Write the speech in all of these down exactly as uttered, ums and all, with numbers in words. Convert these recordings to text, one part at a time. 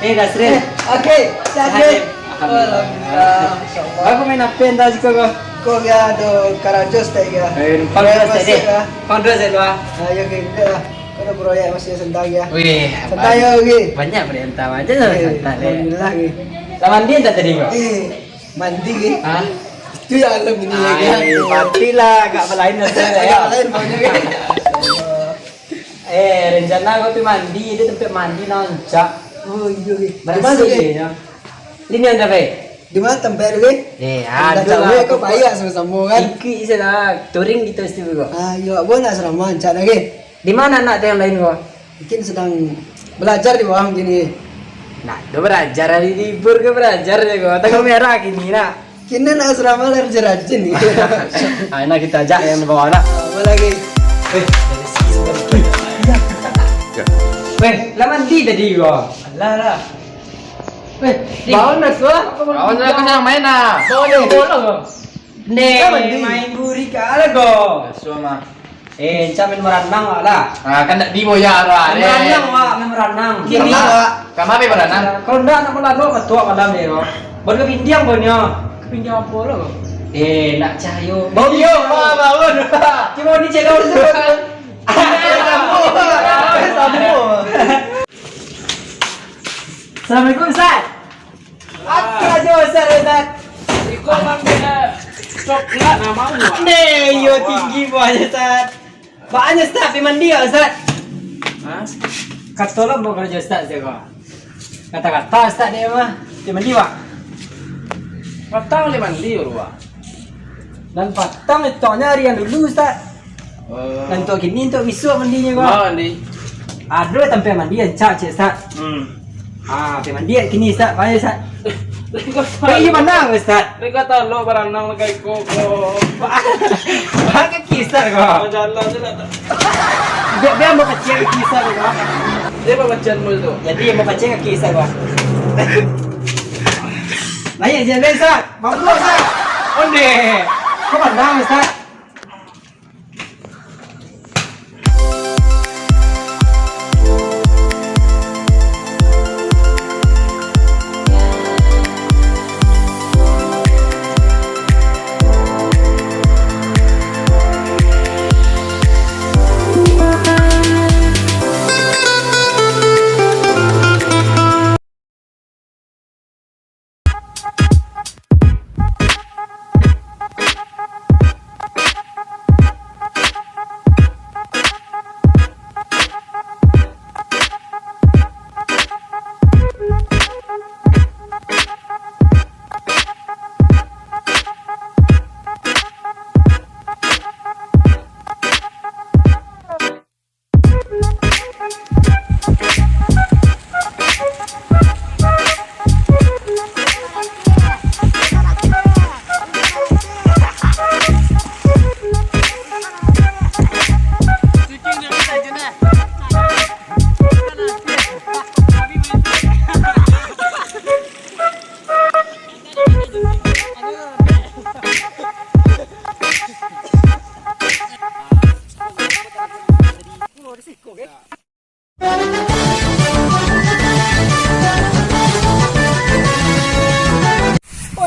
Eh, Dasril. Eh, oke, siap, Halim. Alhamdulillah. Alhamdulillah, masya Allah. Aku main apa entah juga kau? Kau ya, aduh, karajo stek ya. Eh, lupa. Karajo stek deh. Ya. Kau dua stek dua. Ayo, oke, udah lah. Kau udah proyek masih santai ya. Wih, santai ya, oke. Banyak perintah aja lah, eh, santai deh. Alhamdulillah, oke. Lah mandi entah tadi kau? Eh, mandi, oke. Hah? Itu ya alam ini ya, kan? Ai, matilah, agak balain lah, ya. Agak balain, pokoknya, kan? Eh, rencana kau tu mandi, dia tempat mandi nan rancak. Oh, iyo, oke. Barasi, oke. Ini yang dah baik. Di mana tempat tu, oke? Eh, tempat aduh lah, kau payah sama-sama, kan? Ikut je lah, touring kita mesti dulu. Ah, iyo, buat nak asrama, rancak dah, oke? Di mana anak tu yang lain kau? Mungkin sedang belajar di bawah mungkin, oke? Nah, tu belajar hari libur ke belajar je kau? Tanggal merah kini nak. Kini nak asrama lah rajin-rajin ni. Ah, nak kita ajak yang bawa nak. Apa lagi? Eh, dari sini sebentar. Weh, lah mandi tadi kau? Alah lah. Weh, bawa nak kau? Bawa nak kau yang main lah. Bawa ni. Bola kau. Nih, main buri kalah kau. Biasa mah. Eh, encah main baranang awak lah. Ah, kan ndak diboya tu, ah. Main baranang awak, main baranang. Kini. Renang awak. Kama main baranang? Kalau ndak, nak malam tu, matuak malam ni, kau. Baru kapindiang kau nyo. Kapindiang apo lah kau? Eh, nak cahayo. Bau iyo, bau, bau. Cuma ni cedok tu. Sambung. Sambung. Assalamualaikum, Ustaz. Apa aja, Ustaz, Ustaz? Iko manggil coklat nama lu. Nih, iyo tinggi buahnya, Ustaz. Baanyo, Ustaz, pi mandi ka, Ustaz? Hah? Kato lah mau kerja Ustaz je kau. Kata-kata Ustaz dia mah, pi mandi, Pak. Patang le mandi, Pak. Dan patang itu hari yang dulu, Ustaz. Oh. Nan untuak kini, untuak bisuak mandinyo, Pak. Mano mandi? Ado tampek mandi rancak, cek Ustaz. Hmm. Ah, tampek mandi kini, Ustaz. Baik, Ustaz. Lengkau tahu. Pergi mana, Ustaz? Lengkau tahu lo baranang lengkau iko ko. Baa kaki Ustaz ko. Bajalan je lah. Biar, biar ambo pacik kaki Ustaz ko. Dia apa bacaan mu tu? Jadi, ambo pacik kaki Ustaz ko. Naik je, Ustaz. Mampu, Ustaz. Onde. Kau pandang, Ustaz?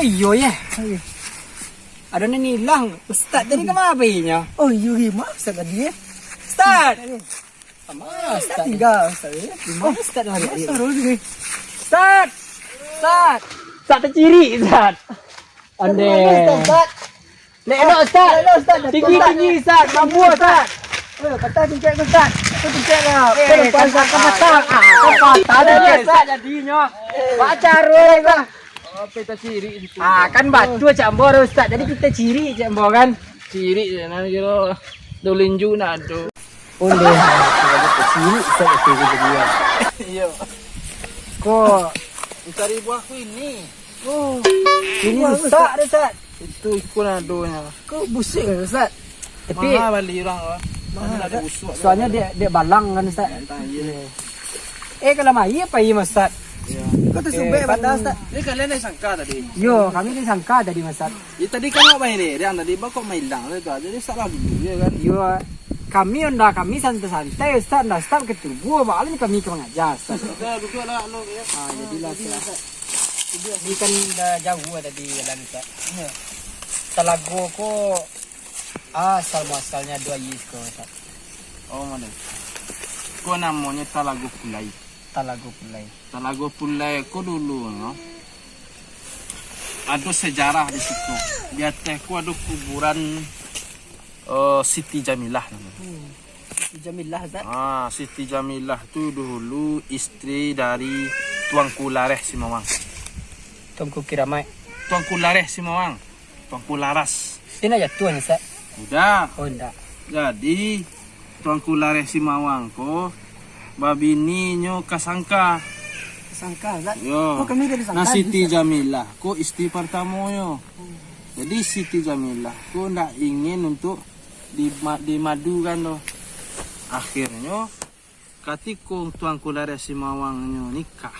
Oh iyo, yeh. Ado nan ilang. Ustaz tadi kama inyo? Oh iyo, maaf Ustaz tadi, yeh. Ustaz. Kama Ustaz tingga, Ustaz, yeh? Di ma Ustaz lari? Ustaz. Ustaz. Ustaz tacirik, Ustaz. Onde. Ustaz. Nek elok, Ustaz. Elok, Ustaz. Tinggi, Ustaz. Tinggi, Ustaz. Mampu, Ustaz. Eh, patah tingkek, Ustaz. Patah tingkek lah. Eh, patah, patah, patah. Ah, kan patah dah, Ustaz, jadinyo. Eh. Baca roh lah. Apa tacirik situ? Ah, kan batu cak ambo, Ustaz. Jadi kito cirik cak ambo, kan? Cirik je, nah, kiro. Dolinju nak ado. Onde, Ustaz, kecil, Ustaz, kecil, kecil, dia. Iyo. Ko. Mencari buah kuini. Oh. Ini buah rusak, Ustaz. Itu ikun adonyo. Ko busuk, Ustaz? Tapi maha bali urang, ko. Soalnyo dek, dek balang kan, Ustaz. Iyo. Eh, kalau main apa iya, Ustaz? Kau tu subek banda, Ustaz. Jadi kalian dari sangka tadi? Yo, kami dari sangka tadi, Ustaz. Ya, tadi kan awak main lereng tadi, bako mailang tu. Jadi salah dulu ya kan? Yo, kami onda kami santai-santai, Ustaz, ndak stop ke tubuh, bakalan kami ka mangaja, Ustaz. Sudah duduk lah, anu, ya. Ah, jadilah, Ustaz. Ini kan dah jauh tadi jalan, Ustaz. Talago ko asal muasalnyo ado aia siko, Ustaz. Oh, mano? Ko namonyo Talago Pulai. Talago Pulai. Talago Pulai ko dulu no, ado sejarah di siko. Di ateh ko ado kuburan, eh, Siti Jamilah namonyo. Hmm. Siti Jamilah, Ustaz. Ah, Siti Jamilah tu dulu istri dari Tuanku Lareh Simawang. Tuanku Kiramaik. Tuanku Lareh Simawang. Tuanku Laras. Indak jatuah ni, Ustaz? Udah. Oh, indak. Jadi, Tuanku Lareh Simawang ko babininyo ka Sangka. Sangka, Ustaz? Yo. Oh, kami dari Sangka. Nah, Siti Jamilah ko istri pertamonyo. Jadi, Siti Jamilah ko ndak ingin untuk di-, dimadukan doh. Akhirnyo, katiko Tuanku Lareh Simawangnyo nikah,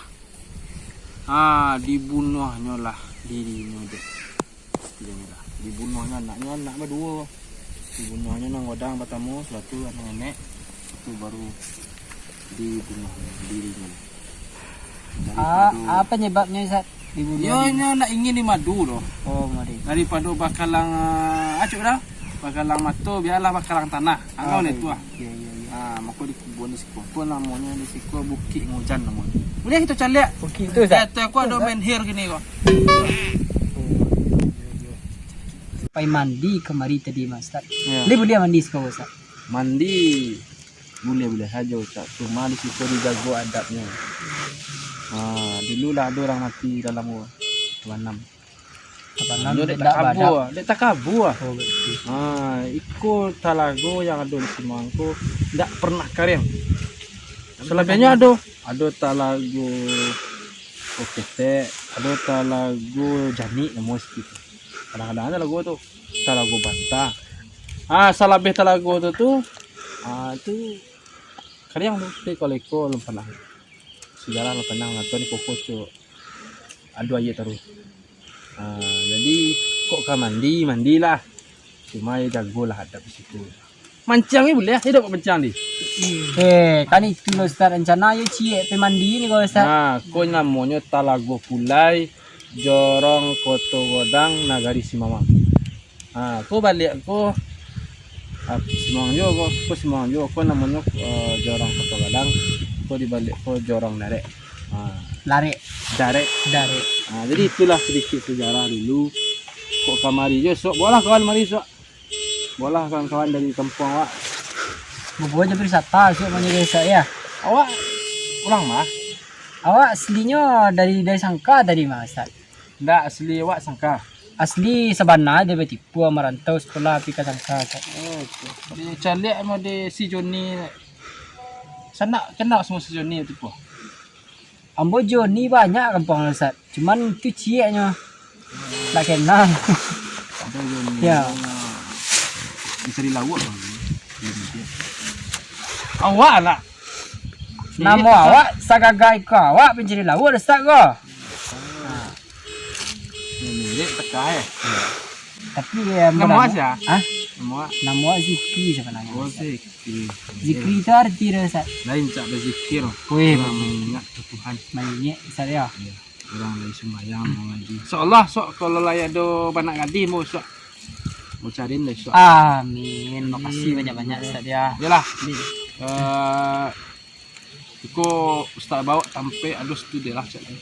ha, dibunuahnyo lah dirinyo dek Siti Jamilah. Dibunuahnyo anaknyo, anak baduo. Dibunuahnyo nan godang patamo, sudah tu anak nenek, tu baru dibunuahnyo dirinyo. Ah, apa nyebabnyo, Ustaz? Dibunuah. Yo, inyo ndak ingin dimadu doh. Oh, mari. Daripado bakalang, ah, acuk dah. Bakalang mato, bialah bakalang tanah. Angau itu ah. Iya, iya, iya. Ah, mako dikubun di siko. Ko namonyo di siko Bukik Ngojan namonyo. Buliah kito caliak. Bukik tu, Ustaz? Di ateh ko ado menhir kini ko. Pai mandi kamari tadi, Mas Ustaz. Iya. Buliah, buliah mandi siko, Ustaz? Mandi. Buliah-buliah sajo, Ustaz. Cuma di siko dijago adabnyo. Ha, dulu lah ado urang mati dalam ko. Tabanam. Tabanam dek takabua, dek takabua. Oh, betul. Ha, iko talago yang ado di Simawang ko ndak pernah kariang. Salabiahnyo ado, ado talago Oketek, ado talago Janik namo situ. Kadang-kadang ado talago tu, talago Banta. Ah, salabiah talago tu tu, ah, tu kariang tu, tapi kalau iko alun pernah. Sejarah alun pernah, nonton di koko tu ado aia taruih. Ah, jadi kok ka mandi, mandilah. Cuma yo jagolah adab di situ. Mancang ni buliah, hidup mancang ni. Eh, kan itu lo Ustaz, rencana yo ciek pe mandi ni ko Ustaz. Nah, ko namonyo Talago Pulai, Jorong Koto Godang, Nagari Simawang. Ha, ko baliak ko, ah, Simawang juo ko, ko Simawang juo, ko namonyo, eh, Jorong Koto Gadang, ko di baliak ko Jorong Darek. Ha. Larek. Darek. Darek. Ha, jadi itulah sedikit sejarah dulu. Kok kamari jo, sok, bawalah kawan mari, sok. Bawalah kawan-kawan dari kampuang awak. Babuah jo wisata, sok, mari, Ustaz, ya. Awak urang ma? Awak aslinyo dari, dari Sangka tadi, Mas Ustaz? Ndak, asli awak Sangka. Asli sabana jo batipu, marantau sakolah pi ka Sangka, Ustaz. Oh, oke. Di caliak mah di si Joni. Sanak kenal samo si Joni batipu? Ambo Joni banyak kampuang, Ustaz. Cuman tu cieknyo. Ndak kenal. Ado Joni. Ya. Mencari lauak, Bang. Awak lah. Namo awak, sagagah iko awak pencari lauak, Ustaz ko. Ini, ini teka, eh. Tapi, eh, namo awak sia? Hah? Namo awak? Namo awak Zikri sabananyo. Oh, Zikri. Zikri tu arti dia, Ustaz? Lain cak bazikir. Weh, urang baingat ka Tuhan. Baingat, Ustaz, ya? Iya. Urang lai sumbayang, mangaji. Insyaallah, sok, kalau lai ado banak gadih, mau sok. Mau cariin deh, sok. Amin. Makasih banyak-banyak, Ustaz, ya. Iyalah. Amin. Eh, iko Ustaz bawa tampek ado studio lah, cak ni.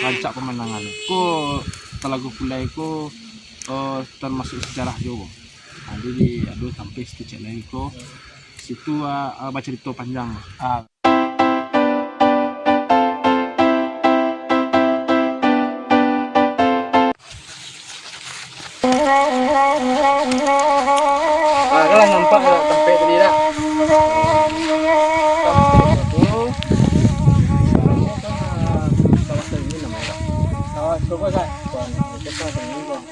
Rancak pemandangan. Ko Talago Pulai ko, eh, termasuk sejarah juo. Nah, jadi ado tampek situ cek lain ko. Situ, ah, ah, bacarito panjang lah. Ah. Ah, kan lah nampak lah tampek tadi dah. Tampek tu. Kawasan ini namanya. Kawasan apa, Ustaz? Kawasan ini, Bang.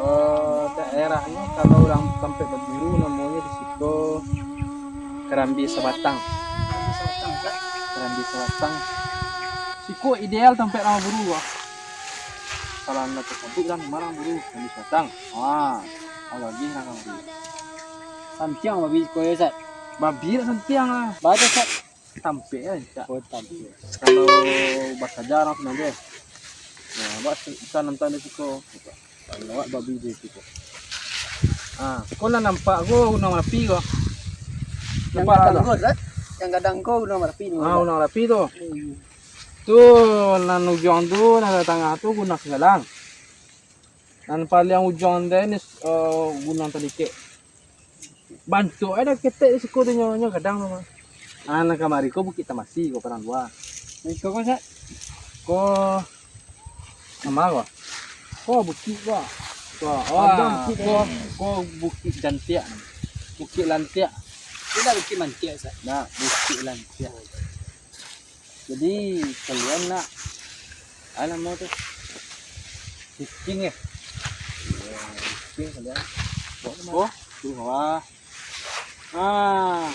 Eh, daerah ni kalau urang tampek baguru namonyo di situ. Karambia sabatang. Karambia sabatang, Ustaz. Karambia sabatang. Siko ideal tampek nan mamburu, ah. Kalau nan tasabuik lah, memang mamburu karambia sabatang. Ah, kalau lagi nan mamburu. Santiang babi siko yo, Ustaz. Babi lah santiang lah. Baca, Ustaz. Tampek lah, Ustaz. Oh, tampek. Kalau bakaja urang senang deh. Nah, buat sa-, sa nonton di siko. Kalau awak babi di siko. Ah, ko lah nampak ko Gunuang Marapi ko. Yang nampak gadang lah. Ko, Ustaz? Yang gadang ko Gunuang Marapi ni, ah, Ustaz. Gunuang Marapi tu. Hmm. Tu nan ujuang tu, nan tangah tu Gunuang Singgalang. Nan paliang ujuang tadi ni, eh, Gunuang Tadikek. Bantuak e dah ketek di siko tu nyo, nyo gadang tu mah. Ah, nan kamari ko Bukik Tamasi ko, padang lua. Iko ko, Sat? Ko sama ko. Ko bukik ko. Ko, oh, bukik ko, ko Bukik Jantiak. Bukik Lantiak. Tidak Bukik Mantiak, Sat. Nah, Bukik Lantiak. Jadi, kalian nak, ah, namo tu? Cicing, eh? Cicing kalian. Bawa ke mana? Oh, tu sawah. Ah,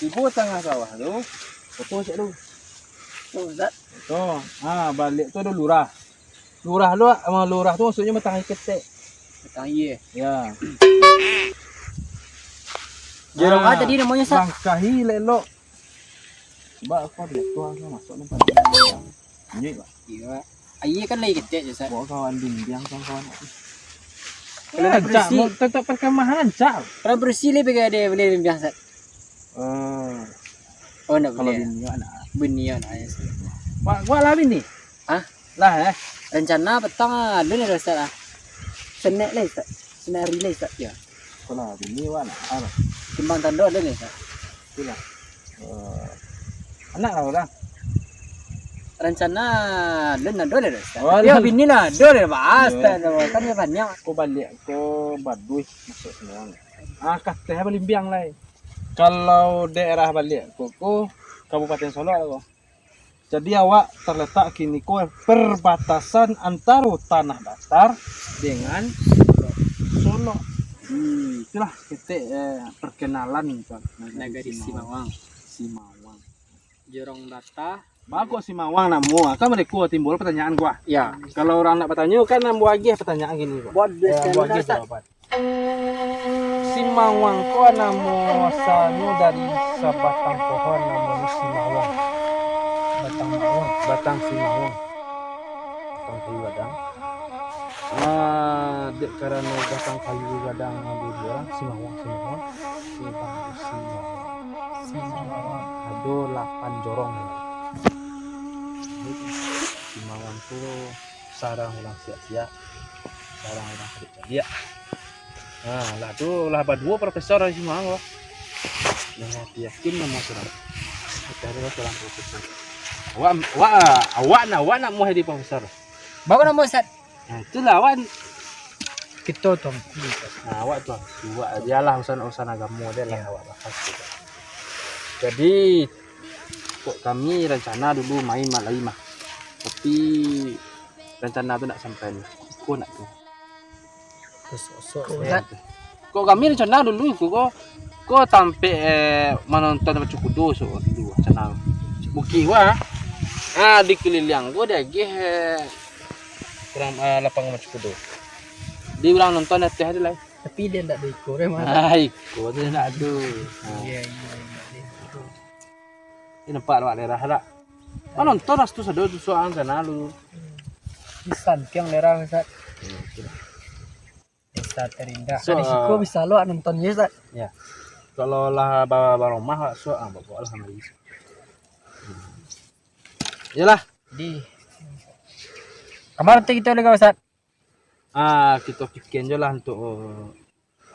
tibo tangah sawah tu, potong cek tu. Tu, Ustaz. Tu, ah, baliak tu ado lurah. Lurah tu, ah, lurah tu maksudnyo batang aia ketek. Batang aia. Ya. Jorong ah, apo tadi namonyo, Sat? Langkahi elok-elok. Sebab aku biak tu, aku masuk ni pada. Nyuik, Pak. Iyo, Pak. Aia kan lai ketek je, Sat. Bawa kawan bimbang, kawan-kawan. Kalau nak rancak, bersih. Mau tetap perkemahan, rancak. Kalau bersih, lai pakai ada boleh bimbang, Sat. Eh, oh, ndak boleh. Kalau bini, nak. Bini, nak, ya, Sat. Wak, wak lah bini? Hah? Lah, eh. Rencana petang, ah, alun lah, Ustaz, ah. Senek lah, Ustaz. Senek hari lah, Ustaz, ya. Kalau bini, wak nak, ah. Timbang tando alun lah, Ustaz. Itulah. Eh, anak lah urang. Rencana alun ado lah, Ustaz. Oh, tapi alun. Bini lah, ado lah, Pak. Iya. Ustaz, kan dia banyak. Ko baliak, ko baduih, masuk semua. Ah, kateh balimbiang lai. Kalau daerah baliak ko, ko Kabupaten Solok lah, ko. Jadi, awak terletak kini ko perbatasan antaro Tanah Datar dengan Solok. Hmm, itulah ketek, eh, perkenalan, Pak. Nagari Simawang. Simawang. Jorong Data. Baa kok Simawang namo? Kan mereka timbul pertanyaan gua. Ya. Kalau orang nak bertanya, kan namo agiah pertanyaan gini, Pak. Buat eh, buat agiah jawaban. Simawang ko namo asalnyo dari sabatang pohon namonyo simawang. Batang mawang. Batang simawang. Batang kayu gadang. Ah, dek karano batang kayu gadang ado dua, simawang, simawang. Simawang, simawang. Simawang. Ado lapan jorong. Simawang tu sarang urang siak-siak, sarang urang cadiak-cadiak. Nah, lah tu lah baduo profesor di Simawang ko. Nah, yakin namo surang. Cari lah surang profesor. Awak, awak, awak nak, awak nak muah jadi profesor. Baa namo, Ustaz? Nah, itulah awak. Kito tuangku. Nah, awak tuangku. Awak bialah urusan, urusan agamo dia lah awak bahas. Jadi, kok kami rencana dulu main malai mah. Tapi, rencana tu nak sampai ni. Iko nak tu. Kok kami rencana dulu iko ko, ko tampek, eh, manonton Macu Kudo so dulu rencana. Bukik wah. Ah, dikeliliang ko diagiah, eh, kurang, eh, lapangan Macu Kudo. Di urang nonton ateh ado lai. Tapi dia ndak ada iko, eh, mah. Ah, iko tu ndak ado. Ah. Iya, iya, iya, iya. Eh, nampak awak daerah tak? Manonton lah tu sado tu soal sana lu. Di samping daerah, Ustaz. Iya, itulah. Desa terindah. So, dari siko, eh, bisa lo nonton je, Ustaz. Ya. Kalau lah ba-, barumah, Ustaz, ah, bawa lah mari. Iyalah. Di kamari nanti kita lagi, Ustaz. Ah, kita pikirin je lah untuk,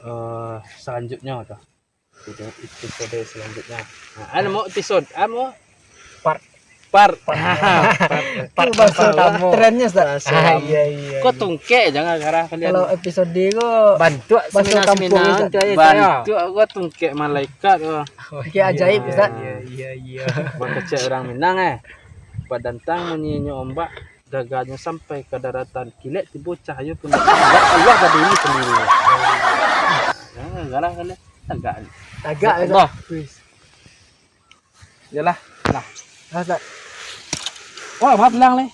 eh, selanjutnya tu. Episode, episode selanjutnya. Nah, anu mau episode, anu mau part. Part. Part. Part. Itu bahasa lama. Trennya, Ustaz. Bahasa lama. Iya, iya. Kok tungkek jangan garah kalian. Kalau episode ko bantuak bahasa kampung, Ustaz. Bantuak, kok tungkek malaikat, kok. Tungkek ajaib, Ustaz. Iya, iya, iya. Bakecek orang Minang, eh. Padantang munyinyo ombak. Gagahnya sampai ka daratan, kilek tibo cahayo pun Allah badiri sandiri. Jangan garah kalian. Tagak. Tagak, Allah. Wis. Yalah. Lah. Lah, Ustaz. Wah, maaf pulang ni.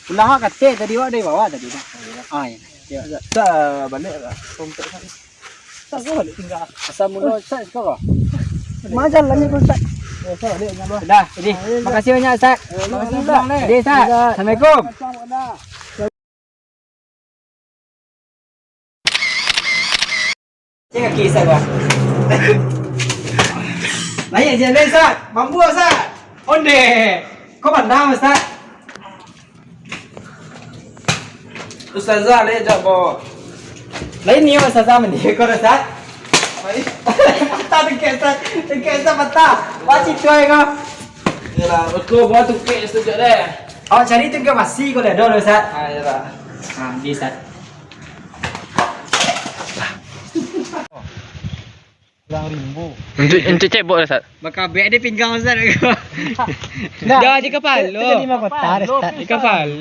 Pulang ah, katek tadi wak dari bawah tadi dah. Ah, iya. Iya. Ustaz, balik lah. Kompek tadi. Ustaz, kau balik tinggal. Asal mula Ustaz, kau kah? Majalah ni, Ustaz. Ya, Ustaz, balik tinggal, Bang. Dah, jadi. Ah, iya, Ustaz. Makasih banyak, Ustaz. Eh, makasih, Ustaz. Jadi, Ustaz. Iya. Assalamualaikum. Macam mana? Cek kaki Ustaz, bah. Naik je, Ustaz. Mampu, Ustaz. Onde. Kau pandang, Ustaz. Ustazah, leh, jak, bo. Lain ni, Ustazah, mandi kau, Ustaz. Baik. Patah tungkek, Ustaz. Tungkek, Ustaz, patah. Wah, situ aja kau. Yalah, betul, buat tungkek setuju deh. Awak cari tungkek basi kau dah, dah, Ustaz. Ah, yalah. Ah, di, Ustaz. Urang rimbo. Untuk, untuk cebok lah, Sat. Bakabek di pinggang Ustaz. Dah, di kapalo. Itu, itu di mahkota, Ustaz. Di kapalo.